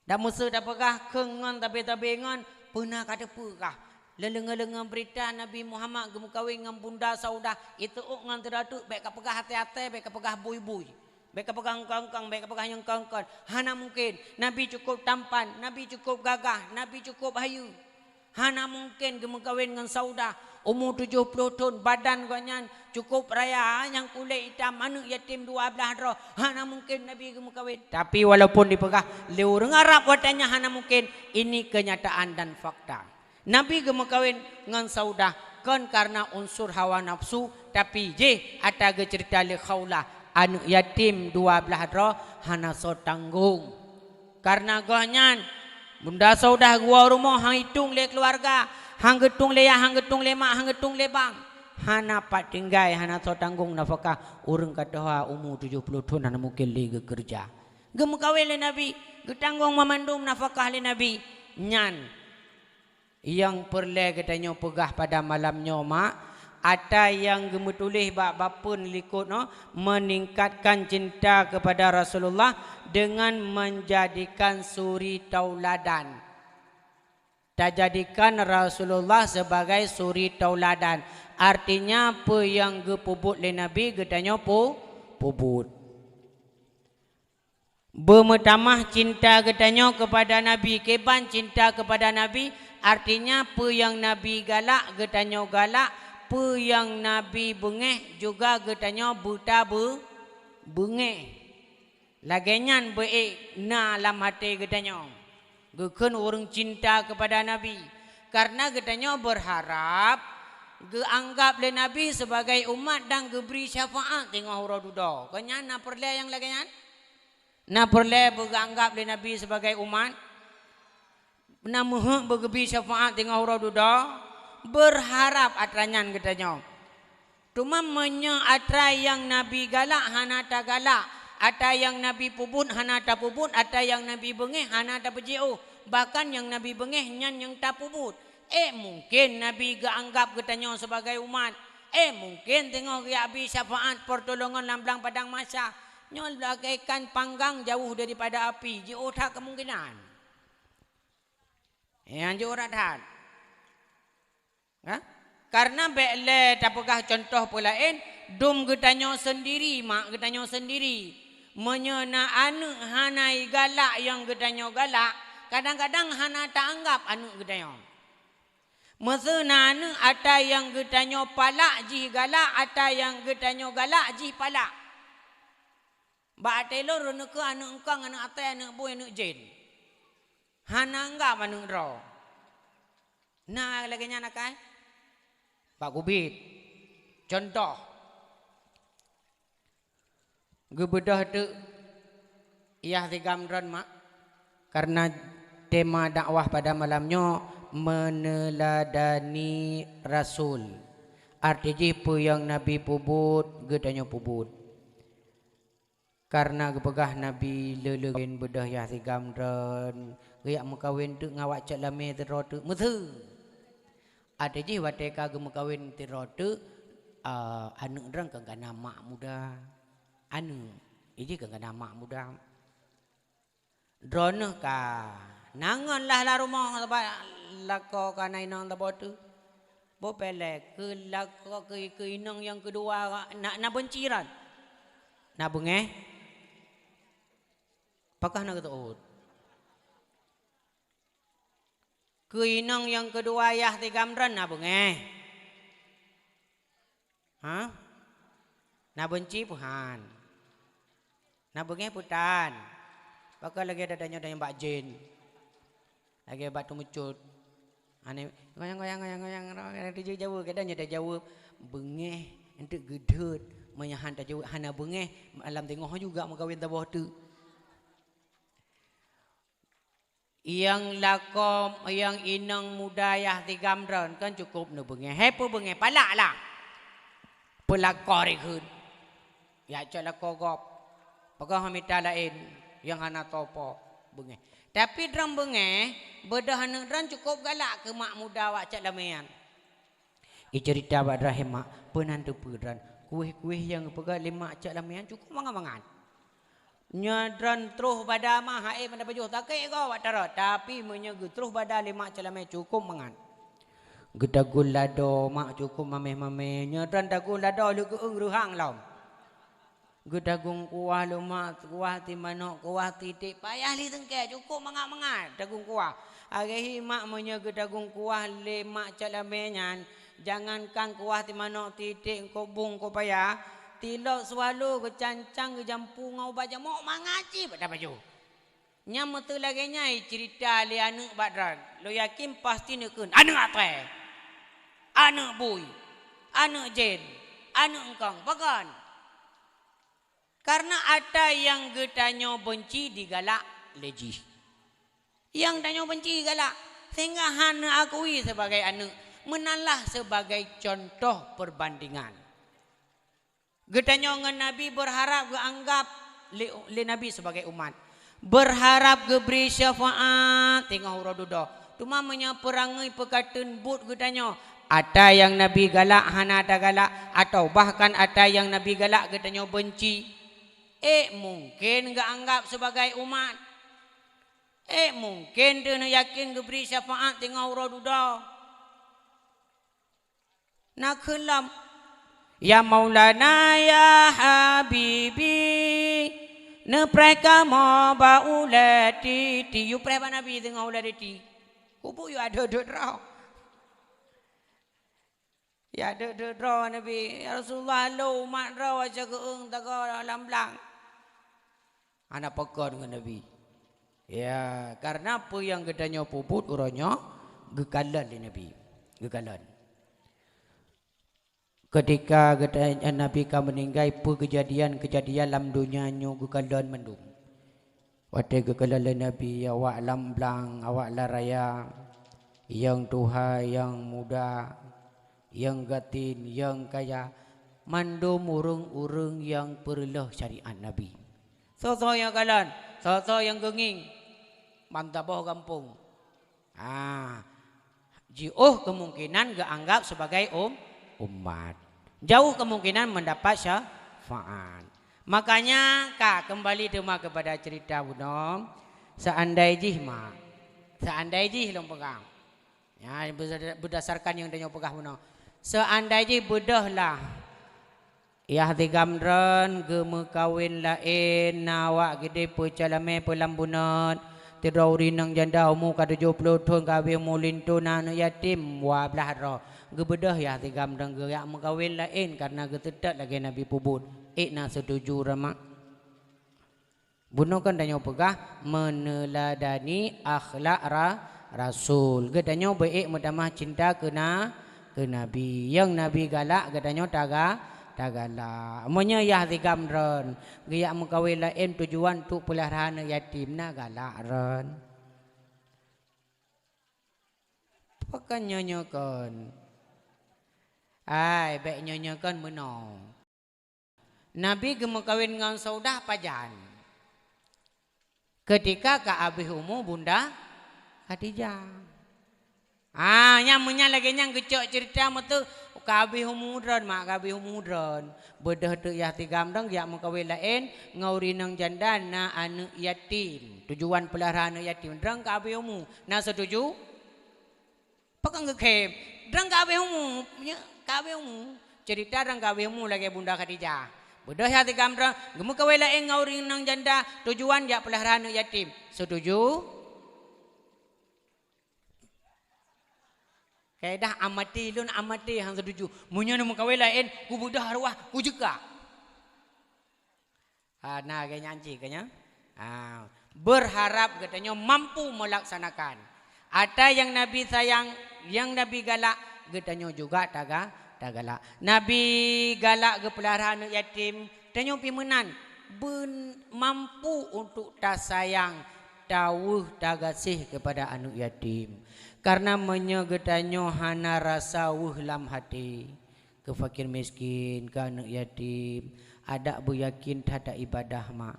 Dan meuseu tapeugah kheun ngon tabe-tabe ngon peuna ka teupeugah. Leuleunge-leunge beurita Nabi Muhammad geumeukawen ngon Bunda Saudah, iteuôk ngon teudatuk, bék kapeugah até-até, bék kapeugah bui-bui. Bék kapeugah engkong-engkong, bék kapeugah nyang kon-kon. Hana mungken. Nabi cukup tampan, Nabi cukup gagah, Nabi cukup hayeue. Hana mungken geumeukawen ngon Saudah. Umu tujoh ploh thon, badan gobnyan cukup raya, nyang kulét itam, aneuëk yatim dua blaih droe. Hana mungken Nabi geumeukawen. Tapi walaupun dipeugah lé ureuëng Arab watée nyan hana mungken, ini kenyataan dan fakta. Nabi geumeukawen ngon Saudah kon karena unsur hawa nafsu, tapi jih ata geuceurita lé Khaulah, aneuëk yatim dua blaih droe hana soe tanggong. Karena gobnyan, Bunda Saudah geuwoe rumoh han geutueng lé keuluwarga, han geutueng lé yah, han geutueng lé mak, han geutueng lé bang. Hana pat tinggai, hana soe tanggong nafakah ureuëng ka tuha umu tujoh ploh thon hana mungken lé geukeureuja. Geumeukawen lé Nabi, geutanggong mamandum nafakah lé Nabi. Nyan nyang peureulée geutanyoe peugah pada malam nyoe mak, ata nyang geumeutuléh bak bapeuen likot nyoe, meningkatkan cinta kepada Rasulullah dengan menjadikan suri tauladan. Tajadikan Rasulullah sebagai suri tauladan. Artinya peue nyang geupeubuet lé Nabi geutanyoe pu-, peubuet. Beumeutamah cinta geutanyoe keupada Nabi, kiban cinta keupada Nabi, artinya peue nyang Nabi galak geutanyoe galak, peue nyang Nabi beungéh juga geutanyoe beuta beu-, beungéh. Lagée nyan beu-ék na lam até geutanyoe. Geukheun ureuëng cinta keupada Nabi, karena geutanyoe beurharab geuanggab lé Nabi sebagai umat dan geubri syafaat teungoh uroe dudoe. Kon nyan na peureulée nyang lagée nyan? Na peureulée beugeuanggab lé Nabi sebagai umat? Na meuheuék beugeubri syafaat teungoh uroe dudoe? Beurharab atra nyan geutanyoe. Teuma meunyoe atra nyang Nabi galak hana tagalak, atra nyang Nabi peubuet hana tapeubuet, atra nyang Nabi beungéh hana tapeujiôh, bahkan nyang Nabi beungéh nyan nyang tapeubuet, ék mungken Nabi geuanggab geutanyoe sibagai umat? Ék mungken teungoh geujak bri syafaat peurtulongan lam blang padang mahsyar? Nyoe bagaikan panggang jauh daripada api, jiôh that keumungkinan. Nyan jiôh that-that. Ha? Karena bék lé tapeugah cuntoh peulaén, dum geutanyoe seundiri, mak geutanyoe seundiri. Meunyoe na aneuëk hana galak nyang geutanyoe galak, kadang-kadang hana taanggab aneuëk geutanyoe. Meuseu na aneuëk ata nyang geutanyoe palak jih galak, ata nyang geutanyoe galak jih palak. Bak até lôn, droeneueh keuh aneuëk eungkong, aneuëk até, aneuëk bui, aneuëk jén. Hana anggab aneuëk droe. Na lagée nyan akai? Bak kubiet. Cuntoh. Geubeudôh teuk yah sigam droen mak, karena tema dakwah pada malam nyoe meneladani Rasul. Arti jih peue nyang Nabi peubuet, geutanyoe peubuet. Karena geupeugah Nabi lé-lé beudôh yah sigam droen, geujak meukawen teuk ngon awak cot lamé sidroe teuk, meuseu. Até jih watée ka geumeukawen sidroe teuk, a, aneuëk droen kon ka na mak muda. Aneuëk, jih kon ka na mak muda. Droeneueh ka na ngon lah lam rumoh, sabab lakoe ka na inong saboh teuk. Boh pélék keu lakoe keu, keu inong nyang keudua na, na beunci droen. Na beungéh. Pakon na geuteuôt? Keu inong nyang keudua yah sigam droen na beungéh. Ha? Na beunci peuhan. Na beungéh peutan. Pakon lagée tanyoe-tanyoe bak jén. Lagée bak teumeucot. Aneh, goyang, goyang, goyang, goyang, goyang, teuju jaweueb. Kadang nyoe tajaweueb, beungéh, enteuk geudeuet. Meunyoe han tajaweueb, hana beungéh, malam teungoh juga meukawen saboh teuk. Nyang lakoe, nyang inong muda yah tigam droen kan cukup neubeungéh. Hai peubeungéh, palak lah. Peulakor ikheun. Ya cok lakoe gob. Peugah mita laén nyang hana topo beungéh. Tapi droen beungéh, beudôh aneuëk droen cukup galak keu mak muda wak cok lamean. Icerita bak droen, "Hai mak, peue nan teupeue droen? Kueh-kueh nyang geupeugah lé mak cok lamean cukup mangat-mangat. Nyoe droen troh bada mah, hai pada pajoh sakét goe wak tarot, tapi meunyoe geutroh bada lé mak cok lamean cukup mangat. Geutagun lado mak cukup mameh-mameh, nyoe droen tagun lado lé geueueng reuhang lom. Geutagun kuah lé mak, kuah ti manok, kuah titék, payah lé teungkée, cukup mangat-mangat tagun kuah. Akhé hi mak meunyoe geutagun kuah lé mak cok lamean nyan, jangankan kuah ti manok, titék, eungkôt bung, eungkôt paya, tilok swallow geucancang geujampu ngon ubat jamok mangat cit bak tapajoh." Nyang meuteulagée nyan icerita lé aneuëk bak droen, lôn yakin pasti neukheun, "Aneuëk até, aneuëk bui, aneuëk jén, aneuëk eungkong, pakon?" Karena ata nyang geutanyoe beunci digalak lé jih. Nyang tanyoe beunci galak, sehingga hana akui sebagai aneuëk, meunan lah sebagai contoh perbandingan. Geutanyoe ngon Nabi beurharab geuanggab lé, lé Nabi sebagai umat. Beurharab geubri syafaat teungoh uroe dudoe. Teuma meunyoe peurangui peukateun buet geutanyoe, ata nyang Nabi galak hana tagalak, atawa bahkan ata nyang Nabi galak geutanyoe beunci, ék mungken geuanggab sebagai umat. Ék mungken teuh neuyakin geubri syafaat teungoh uroe dudoe. Na kheun lom, "Ya Maulana, ya Habibi, neupreh kamoe bak ulée titi." Yue preh bak Nabi teungoh ulée titi. Kubu yue adeuh-adeuh droe. Yue adeuh-adeuh droe Nabi, "Ya Rasulullah, lôn umat droe, aca geueueng tagoe lam blang." Hana pakon ngon Nabi. Ya, karena peue nyang geutanyoe peubuet uroe nyoe geukalon lé Nabi. Geukalon. Ketika geuta-, Nabi ka meuninggai, peue keujadian-keujadian lam donya nyoe geukalon mandum. Watée geukalon lé Nabi, awak lam blang, awak lam raya, nyang tuha, nyang muda, nyang gasien, nyang kaya, mandum ureuëng-ureuëng nyang peureuloh syariat Nabi. Soe-soe nyang kalon, soe-soe nyang geungieng, ban saboh gampông. Ah, jiôh kemungkinan geuanggab sebagai um-, umat. Jauh kemungkinan mendapat syafaat. Makanya, ka kembali teuma kepada cerita bunoe, seandai jih mak, seandai jih lôn peugah. Ya, berdasarkan nyang tanyoe peugah bunoe. Seandai jih beudôh lah Yah tigam droen geumeukawen laén, na awak geude peucalamé peulam bunoe. Sidroe ureuëng inong janda umu ka tujoh ploh thon ka habéh umu linto na aneuëk yatim dua blaih droe. Geubeudôh yah tigam droen geujak meukawen laén kareuna geuteutôt lagée Nabi peubuet. Ék na seutuju ramak. Bunoe kan tanyoe peugah meuneuladani akhlak ra-, rasul. Geutanyoe beu-ék meutamah cinta keu na-, keu Nabi. Nyang Nabi galak geutanyoe taga-, tagalak. Meunyoe yah tigam droen geujak meukawen laén tujuan untuk peulihara aneuëk yatim, na galak droen. Pakon nyoe-nyoe kon? Ai, bék nyoe-nyoe kon meunoe. Nabi geumeukawen ngon Saudah pajan? Keutika ka habéh umu Bunda Khadijah. Ah, nyang meunyan lagée nyan geucok ceurita meuteuk, ka habéh umu droen, mak, ka habéh umu droen. Beudôh teuk yah tigam droen geujak meukawen laén ngon ureuëng inong janda na aneuëk yatim. Tujuan peulihara aneuëk yatim, droen ka habéh umu. Na seutuju? Pakon geukhém? Droen ka habéh umu, nyo, ka habéh umu. Ceurita droen ka habéh umu lagée Bunda Khadijah. Beudôh yah tigam droen geumeukawen laén ngon ureuëng inong janda, tujuan jak peulihara aneuëk yatim. Seutuju? Kaidah amati, lôn amati han seutuju. Meunyoe neumeukawen laén, kubeudôh arwah, kujeuka. Ah, na lagèe nyan cit ka nyan. Ah, berharap geutanyoe mampu melaksanakan. Ata nyang Nabi sayang, nyang Nabi galak, geutanyoe juga taga-, tagalak. Nabi galak geupeulara aneuk yatim, tanyoe pih meunan, beun-, mampu untuk tasayang, taweuh tagaséh keupada aneuk yatim. Karena meunyoe geutanyoe hana rasa weueh lam até, keu fakir miskin, keu aneuk yatim, adak beuyakin that ibadah mak.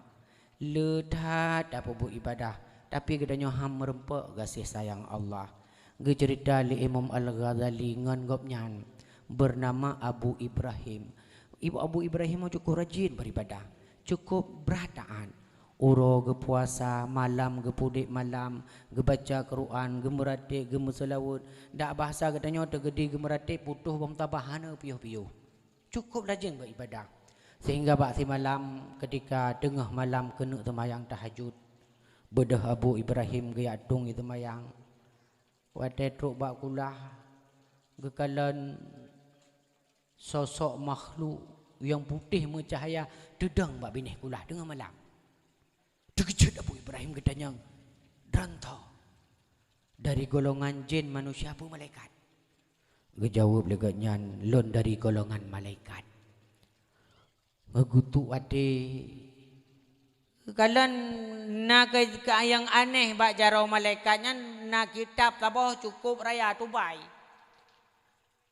Le that tapeubuet ibadah, tapi geutanyoe han meurumpok gaséh sayang Allah. Geuceurita lé Imam Al-Ghazali ngon gobnyan beunama Abu Ibrahim. Ibu Abu Ibrahim nyoe cukup rajin beribadah, cukup brat taat. Uroe geupuasa, malam geupudek malam, geubaca Quran, geumeuratéb, geumeuseulaweuet. Dak bahasa geutanyoe teugeudi geumeuratéb putôh bom tabah hana piôh-piôh. Cukup rajin beribadah. Sehingga bak simalam ketika teungoh malam keuneuk seumayang tahajud, beudôh Abu Ibrahim geujak tueng seumayang. Watèe trok bak kulah, geukalon sosok makhluk nyang putéh meucahya teudong bak binéh kulah teungoh malam. Teukeujot Abu Ibrahim geutanyong, "Droeneuh dari golongan jén, manusia, peue malaikat?" Geujaweueb lé gobnyan, "Lôn dari golongan malaikat." Geutuek até. Geukalon na keu-, keu nyang aneh bak jaroe malaikat nyan, na kitab saboh cukup raya tubai.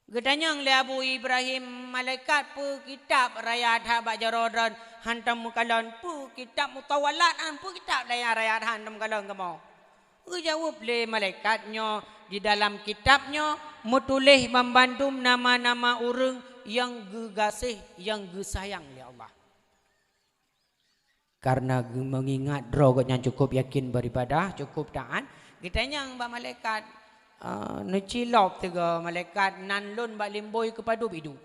Geutanyong lé Abu Ibrahim, "Malaikat, peue kitab raya that bak jaroe droen?" "Hantom meukalon." "Peue kitab?" "Mutawwalat nyan, peue kitab raya that hantom meukalon kamoe?" Geujaweueb lé malaikat nyoe, "Di dalam kitab nyoe meutuléh banmandum nama-nama ureuëng nyang geugaséh, nyang geusayang lé Allah." Karena geu-, meungingat droe gobnyan cukup yakin beribadah, cukup taat, geutanyong bak malaikat, "Eh, neucilop sigoe malaikat, nan lôn bak limbôi keupadub idup?"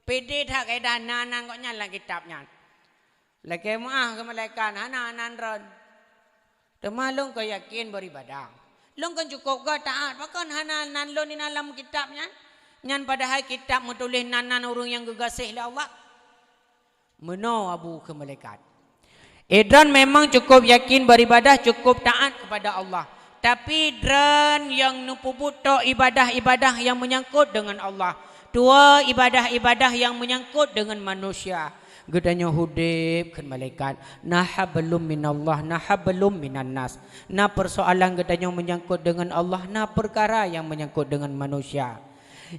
Pede that keuadaan nan-nan gobnyan lam kitab nyan. Lakée meuáh keu malaikat, "Hana nan droen. Teuma lôn ka yakin beribadah. Lôn ka cukup gét taat, pakon hana nan lôn inan lam kitab nyan? Nyan padahai kitab meutuléh nan-nan ureuëng nyang geugaséh lé Allah." Meunoe Abu keu malaikat. "Eh, droen memang cukup yakin beribadah, cukup taat kepada Allah. Tapi droen nyang neupeubuet tok ibadah-ibadah nyang menyangkut dengan Allah, tuwoe ibadah-ibadah nyang menyangkut dengan manusia." Geutanyoe udeb kheun malaikat, "Na hablum minallah, na hablum minannas." Na persoalan geutanyoe menyangkut dengan Allah, na perkara nyang menyangkut dengan manusia.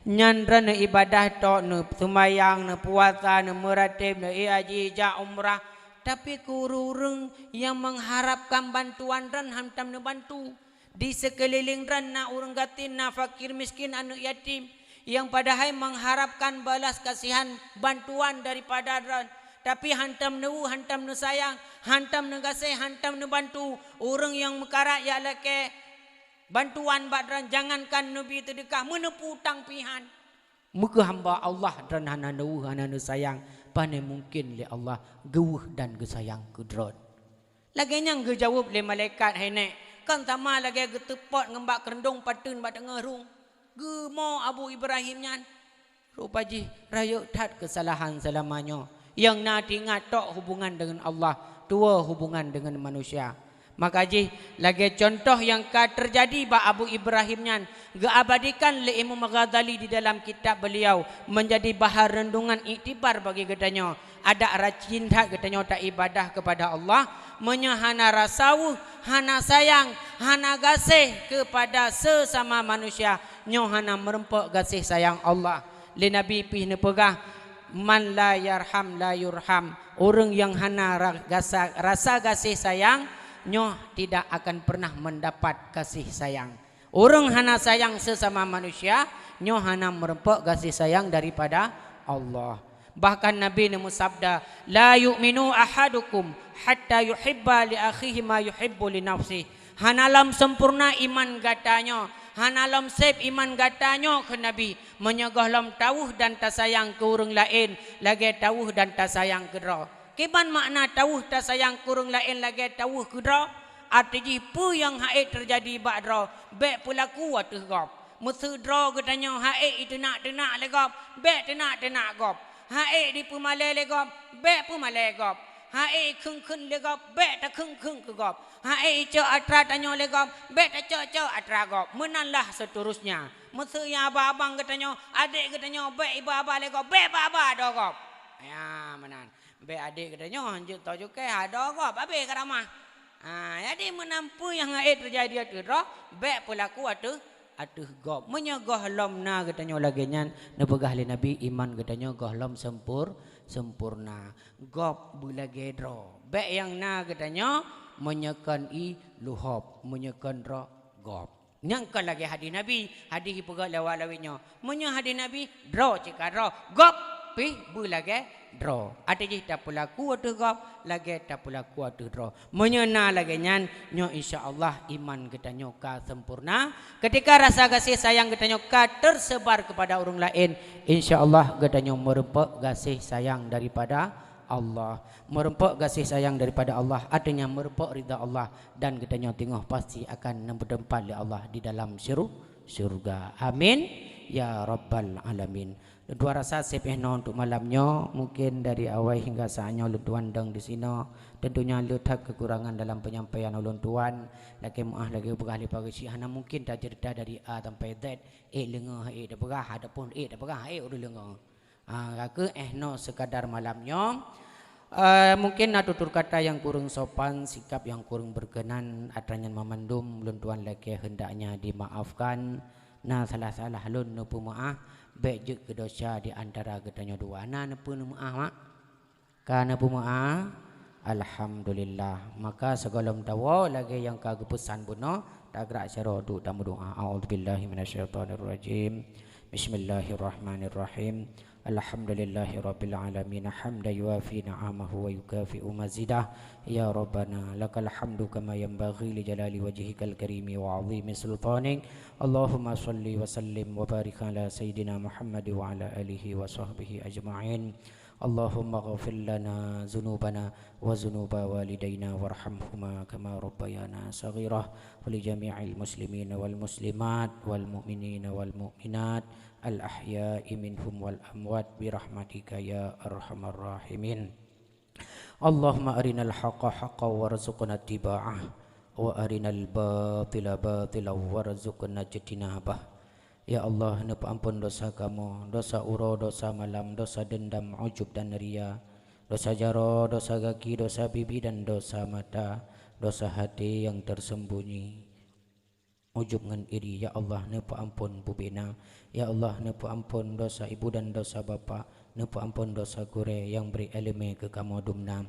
Nyan droen neuibadah tok, neuseumayang, neupuasa, neumeuratéb, neuék haji, jak umrah. Tapi keu ureuëng-ureuëng nyang mengharapkan bantuan droen hantom neubantu. Di seukeulileng droen na ureuëng gasien, na fakir miskin, aneuëk yatim, nyang padahai mengharapkan balas kasihan bantuan daripada droen. Tapi hantom neueu, hantom neusayang, hantom neugaséh, hantom neubantu. Ureuëng nyang meukarat jak lakée bantuan bak droen, jangankan neubi seudeukah, meuneupeu utang pih han. Meukeuh hamba Allah droen hana neueu, hana neusayang, pane mungken lé Allah geueu dan geusayang keu droen. Lagée nyan geujaweueb lé malaikat, "Hai nék, kon sama lagée geuteupot ngon bak keureundong pateuen bak teungoh rueng." Geumo Abu Ibrahim nyan. Rupa jih rayeuk that keusalahan seulama nyoe, nyang na teuingat tok hubungan deungon Allah, tuwoe hubungan deungon manusia. Maka jih lagée cuntoh nyang ka teujadi bak Abu Ibrahim nyan, geuabadikan lé Imam Ghazali di dalam kitab beliau, menjadi bahan renungan iktibar bagi geutanyoe. Adak rajin that geutanyoe taibadah keupada Allah, meunyoe hana rasa weueh, hana sayang, hana gaséh keupada seusama manusia, nyoe hana meurumpok gaséh sayang Allah. Lé Nabi pih neupeugah, "Man la yarham la yurham." Ureuëng nyang hana ra-, gasa-, rasa gaséh sayang, nyoe tidak akan pernah mendapat kasih sayang. Ureuëng hana sayang seusama manusia, nyoe hana meurumpok gaséh sayang daripada Allah. Bahkan Nabi neumeusabda, "La yu'minu ahadukum hatta yuhibba li akhihi ma yuhibbu li nafsih." Hana lom sempurna iman gata nyoe, hana lom sép iman gata nyoe, kheun Nabi, meunyoe gohlom taweueh dan tasayang keu ureuëng laén lagée taweueh dan tasayang keu droe. Kiban makna taweueh tasayang keu ureuëng laén lagée taweueh keu droe? Arti jih peue nyang ha'ék teujadi bak droe, bék peulaku ateueh gob. Meuseu droe geutanyoe ha'ék iteunak-teunak lé gob, bék teunak-teunak gob. Ha'ék dipeumalée lé gob, bék peumalée gob. Ha'ék kheun-kheun lé gob, bék takheun-kheun keu gob. Ha'ék icok atra tanyoe lé gob, bék tacok-cok atra gob. Meunanlah seuterusnya. Meuseu nyang abang-abang geutanyoe, adék geutanyoe, bék iba-aba lé gob, bék ba-aba adoe gob. Ya, meunan. Bék adék geutanyoe hanjeuet toe cukai, adoe gob, habéh keuramah. Ha, jadi meunan peue nyang ha'ék teujadi ateueh droe, bék peulaku ateueh ateueh gob. Meunyoe gohlom na geutanyoe lagée nyan, neupeugah lé Nabi, iman geutanyoe gohlom seumpur-, seumpurna. Gob beulagée droe. Bék nyang na geutanyoe, meunyoe kon ié luhob, meunyoe kon droe gob. Nyang kon lagée hadih Nabi, hadih ipeugah lé awak lawét nyoe. Meunyoe hadih Nabi, droe cit ka droe, gob pih beulagée droe. Até jih tapeulaku ateueh gob, lagée tapeulaku ateueh droe. Meunyoe na lagée nyan, nyoe insya Allah iman geutanyoe ka sempurna. Ketika rasa gaséh sayang geutanyoe ka teuseubar keupada ureuëng laén, insya Allah geutanyoe meureumpok gaséh sayang daripada Allah. Meureumpok gaséh sayang daripada Allah, artinya meureumpok ridha Allah, dan geutanyoe teungoh pasti akan neupeuteumpat lé Allah di dalam syuru-, syurga. Amin ya rabbal alamin. Lôn tuan rasa sép 'oh noe untuk malam nyoe, mungkin dari awai hingga saat nyoe lôn tuan dong disinoe. Tentunya le that kekurangan dalam penyampaian ulôn tuan. Lakée meuáh, lagée peugah lé Pak Geuchik, hana mungkin taceurita dari A sampai Z, ék leungoe ék tapeugah, ataupun ék tapeugah ék ureuëng leungoe. Ah, ka kheueh 'oh noe sekadar malam nyoe. Eh, mungkin na tutur kata nyang kureueng sopan, sikap nyang kureueng berkenan, atra nyan mamandum lôn tuan lakée hendaknya dimaafkan. Na salah-salah lôn neupeumeuáh, bék jeuet keu desya di antara geutanyoe dua. Na neupeumeuáh, mak? Ka neupeumeuáh? Alhamdulillah. Maka sigohlom tawoe lagée nyang ka geupeusan bunoe, tagrak sidroe duek tameudoá. A'udzubillahi minasyaitonirrajim. Bismillahirrahmanirrahim. Alhamdulillahirabbil alamin, hamdan yuwafi ni'amahu wa yukafi'u mazidah. Ya Rabbana, lakal hamdu kama yanbaghi li jalali wajhikal karimi wa 'azimi sultanik. Allahumma shalli wa sallim wa barik ala sayyidina Muhammad wa ala alihi wa sahbihi ajma'in. Allahumma ghfir lana dzunubana wa dzunuba walidaina warhamhuma kama rabbayana shaghira, wa li jami'il muslimina wal muslimat wal mu'minina wal mu'minat al ahya'i minhum wal amwat bi rahmatika ya arhamar rahimin. Allahumma arinal haqqa haqqan warzuqna ittiba'ah, wa arinal batila batilan warzuqna ijtinabah. Ya Allah, neupeuamphon desya kamoe, desya uroe, desya malam, desya deundam, ujub dan ria, desya jaroe, desya gaki, desya bibi dan desya mata, desya haté nyang teuseumbunyi. Ujub ngon iri, ya Allah, neupeuamphon bubena. Ya Allah, neupeuamphon desya ibu dan desya bapak, neupeuamphon desya gurée nyang bri iéleumé keu kamoe dumna.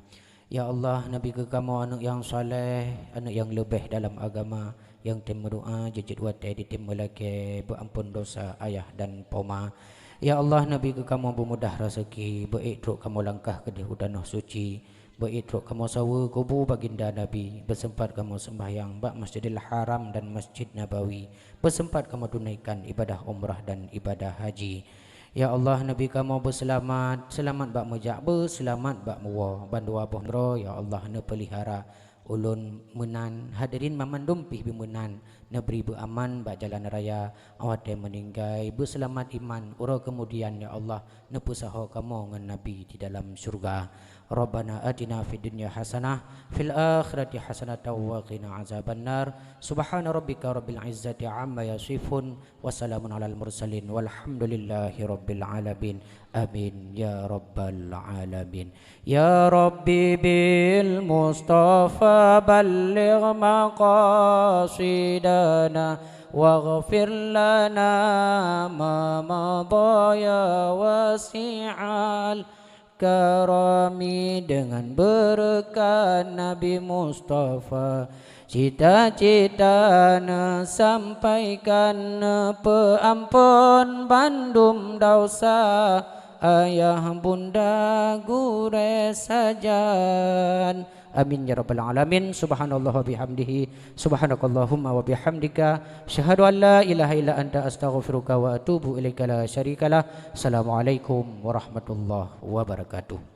Ya Allah, neubi keu kamoe aneuëk nyang saleh, aneuëk nyang leubeh dalam agama, nyang tem meudoá jeuet-jeuet watée, ditem meulakée beuamphon desya ayah dan poma. Ya Allah, neubi keu kamoe beumudah raseuki, beuék trok kamoe langkah keudeh u tanoh suci, beuék trok kamoe saweue kubu baginda Nabi, beuseumpat kamoe seumbahyang bak Masjidil Haram dan Masjid Nabawi, beuseumpat kamoe tunaikan ibadah umrah dan ibadah haji. Ya Allah, neubi kamoe beuseulamat, seulamat bak meujak, beuseulamat bak meuwoe. Bandua boh nanggroe, ya Allah, neupeulihara ulôn meunan, hadirin mamandum pih beu meunan, neubri beuaman bak jalan raya, watée meuninggai beuseulamat iman, uroe keumudian, ya Allah, neupeusaho kamoe ngon Nabi di dalam syeuruga. Rabbana atina fid dunya hasanah, fil akhirati hasanatan wa qina azabannar. Subhana rabbika rabbil izzati amma yasifun, wa salamun alal mursalin, walhamdulillahi rabbil alamin. Amin ya rabbal alamin. Ya Rabbi bil Mustafa balligh maqasidana, waghfir lana ma madha ya wasi'al karami. Dengan berkat Nabi Mustafa, cita-cita neusampaikan, neupeuamphon bandum desya ayah bunda gurée sajan. Amin ya rabbal alamin. Subhanallah wa bihamdihi, subhanakallahumma wa bihamdika, asyhadu an la ilaha illa anta, astaghfiruka wa atubu ilaika. La syarikalah. Assalamualaikum warahmatullahi wabarakatuh.